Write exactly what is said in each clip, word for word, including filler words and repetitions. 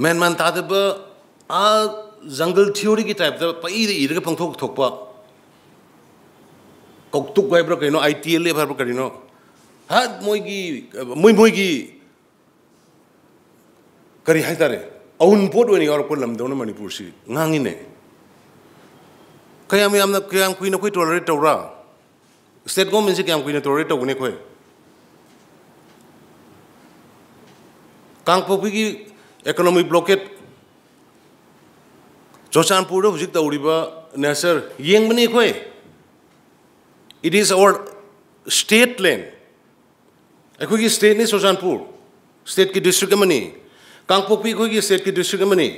ꯃꯦꯟ ꯃꯥꯟ ꯇꯥꯗꯕ, ꯑꯥ, ꯖꯪꯒꯜ ꯊꯤꯑꯣꯔꯤꯒꯤ ꯇꯥꯏꯞꯇ ꯄꯪꯏꯗ ꯏꯔꯒ ꯄꯪꯊꯣꯛ ꯊꯣꯛꯄ, ꯀꯧꯇꯨꯛ ꯍꯥꯏꯕ꯭ꯔꯥ ꯀꯩꯅꯣ, ꯑꯥꯏ ꯇꯤ ꯑꯦꯜ ꯑꯦꯐ ꯍꯥꯏꯕ꯭ꯔꯥ ꯀꯔꯤꯅꯣ, ꯍꯠ, ꯃꯣꯏꯒꯤ, ꯃꯣꯏ ꯃꯣꯏꯒꯤ ꯀꯔꯤ ꯍꯥꯏꯇꯥꯔꯦ, ꯑꯎꯟꯄꯣꯠ ꯑꯣꯏꯅ ꯌꯥꯎꯔꯛꯄ ꯂꯝꯗꯧꯅ ꯃꯅꯤꯄꯨꯔꯁꯤ ꯉꯥꯡꯉꯤꯅꯦ꯫ ꯀꯌꯥꯝ ꯌꯥꯝꯅ, ꯀꯌꯥꯝ ꯀꯨꯏꯅ ꯑꯩꯈꯣꯏ ꯇꯣꯂꯔꯦꯠ ꯇꯧꯔꯥ? ꯁ꯭ꯇꯦꯠ ꯒꯣꯔꯃꯦꯟꯁꯤ ꯀꯌꯥꯝ ꯀꯨꯏꯅ ꯇꯣꯂꯔꯦꯠ ꯇꯧꯒꯅꯤ ꯑꯩꯈꯣꯏ? ꯀꯥꯡꯄꯣꯛꯄꯤꯒꯤ ꯏꯀꯣꯅꯣꯃꯤꯛ ꯕ꯭ꯂꯣꯀꯦꯠ, ꯆꯨꯔꯆꯥꯟꯄꯨꯔꯗ ꯍꯧꯖꯤꯛ ꯇꯧꯔꯤꯕ ꯅꯦꯆꯔ ꯌꯦꯡꯕꯅꯤ ꯑꯩꯈꯣꯏ꯫ It is our state land. ꯑꯩꯈꯣꯏꯒꯤ ꯁ꯭ꯇꯦꯠꯅꯤ ꯆꯨꯔꯆꯥꯟꯄꯨꯔ, ꯁ꯭ꯇꯦꯠꯀꯤ ꯗꯤꯁꯇ꯭ꯔꯤꯛ ꯑꯃꯅꯤ꯫ ꯀꯥꯡꯄꯣꯛꯄꯤ ꯑꯩꯈꯣꯏꯒꯤ ꯁ꯭ꯇꯦꯠꯀꯤ ꯗꯤꯁꯇ꯭ꯔꯤꯛ ꯑꯃꯅꯤ꯫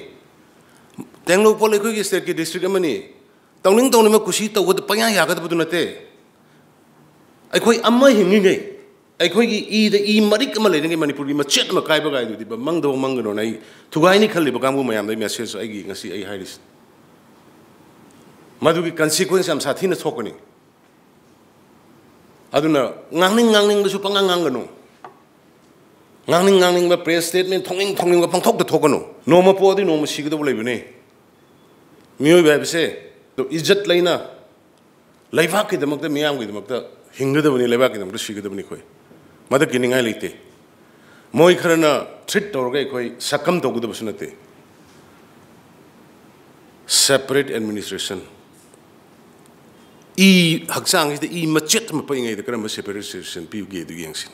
ꯇꯦꯡꯅꯧꯄꯜ ꯑꯩꯈꯣꯏꯒꯤ ꯁ꯭ꯇꯦꯠꯀꯤ ꯗꯤꯁꯇ꯭ꯔꯤꯛ ꯑꯃꯅꯤ꯫ ꯇꯧꯅꯤꯡ ꯇꯧꯅꯤꯡꯕ ꯀꯨꯁꯤ ꯇꯧꯒꯗ-, ꯄꯪꯌꯥ ꯌꯥꯒꯗꯕꯗꯨ ꯅꯠꯇꯦ꯫ ꯑꯩꯈꯣꯏ ꯑꯃ ꯍꯤꯡꯉꯤꯉꯩ, ꯑꯩꯈꯣꯏꯒꯤ ꯏꯗ ꯏ ꯃꯔꯤꯛ ꯑꯃ ꯂꯩꯔꯤꯉꯩ ꯃꯅꯤꯄꯨꯔꯒꯤ ꯃꯆꯦꯠ ꯑꯃ ꯀꯥꯏꯕ ꯀꯥꯏꯗꯨꯗꯤ ꯃꯪꯗꯕ ꯃꯪꯒꯅꯣꯅ ꯑꯩ ꯊꯨꯒꯥꯏꯅꯤ ꯈꯜꯂꯤꯕ ꯀꯥꯡꯕꯨ ꯃꯌꯥꯝꯗ ꯑꯩ ꯃꯦꯁꯦꯖ ꯑꯩꯒꯤ ꯉꯁꯤ ꯑꯩ ꯍꯥꯏꯔꯤꯁꯤ꯫ ꯃꯗꯨꯒꯤ ꯀꯟꯁꯤꯀ꯭ꯋꯦꯟꯁ ꯌꯥꯝ ꯁꯥꯊꯤꯅ ꯊꯣꯛꯀꯅꯤ꯫ ꯑꯗꯨꯅ ꯉꯥꯡꯅꯤꯡ ꯉꯥꯡꯅꯤꯡꯕꯁꯨ ꯄꯪꯉꯥꯡ ꯉꯥꯡꯒꯅꯨ꯫ ꯉꯥꯡꯅꯤꯡ ꯉꯥꯡꯅꯤꯡꯕ ꯄ꯭ꯔꯦꯁ ꯁ꯭ꯇꯦꯠꯃꯦꯟ ꯊꯣꯛꯅꯤꯡ ꯊꯣꯛꯅꯤꯡꯕ ꯄꯪꯊꯣꯛꯇ ꯊꯣꯛꯀꯅꯨ꯫ ꯅꯣꯡꯃ ꯄꯣꯛꯑꯗꯤ ꯅꯣꯡꯃ ꯁꯤꯒꯗꯧꯕ ꯂꯩꯕꯅꯦ꯫ ꯃꯤꯑꯣꯏꯕ ꯍꯥꯏꯕꯁꯦ ꯑꯗꯨ ꯏꯖꯠ ꯂꯩꯅ ꯂꯩꯕꯥꯛꯀꯤꯗꯃꯛꯇ, ꯃꯤꯌꯥꯝꯒꯤꯗꯃꯛꯇ ꯍꯤꯡꯒꯗꯕꯅꯤ, ꯂꯩꯕꯥꯛꯀꯤꯗꯃꯛꯇ ꯁꯤꯒꯗꯕꯅꯤ ꯑꯩꯈꯣꯏ꯫ ꯃꯗꯨ ꯀꯤꯅꯤꯡꯉꯥꯏ ꯂꯩꯇꯦ꯫ ꯃꯣꯏ ꯈꯔꯅ ꯊ꯭ꯔꯤꯠ ꯇꯧꯔꯒ ꯑꯩꯈꯣꯏ ꯁꯛꯀꯝ ꯇꯧꯒꯗꯕꯁꯨ ꯅꯠꯇꯦ꯫ Separate administration. ꯏ, ꯍꯛꯆꯥꯡꯁꯤꯗ ꯏ ꯃꯆꯦꯠ ꯑꯃ ꯄꯛꯏꯉꯩꯗ ꯀꯔꯝꯕ ꯁꯦꯄꯔꯦꯠ ꯑꯦꯗꯃꯤꯅꯤꯁꯇ꯭ꯔꯦꯁꯟ ꯄꯤꯕꯒꯦ ꯑꯗꯨ ꯌꯦꯡꯁꯤ꯫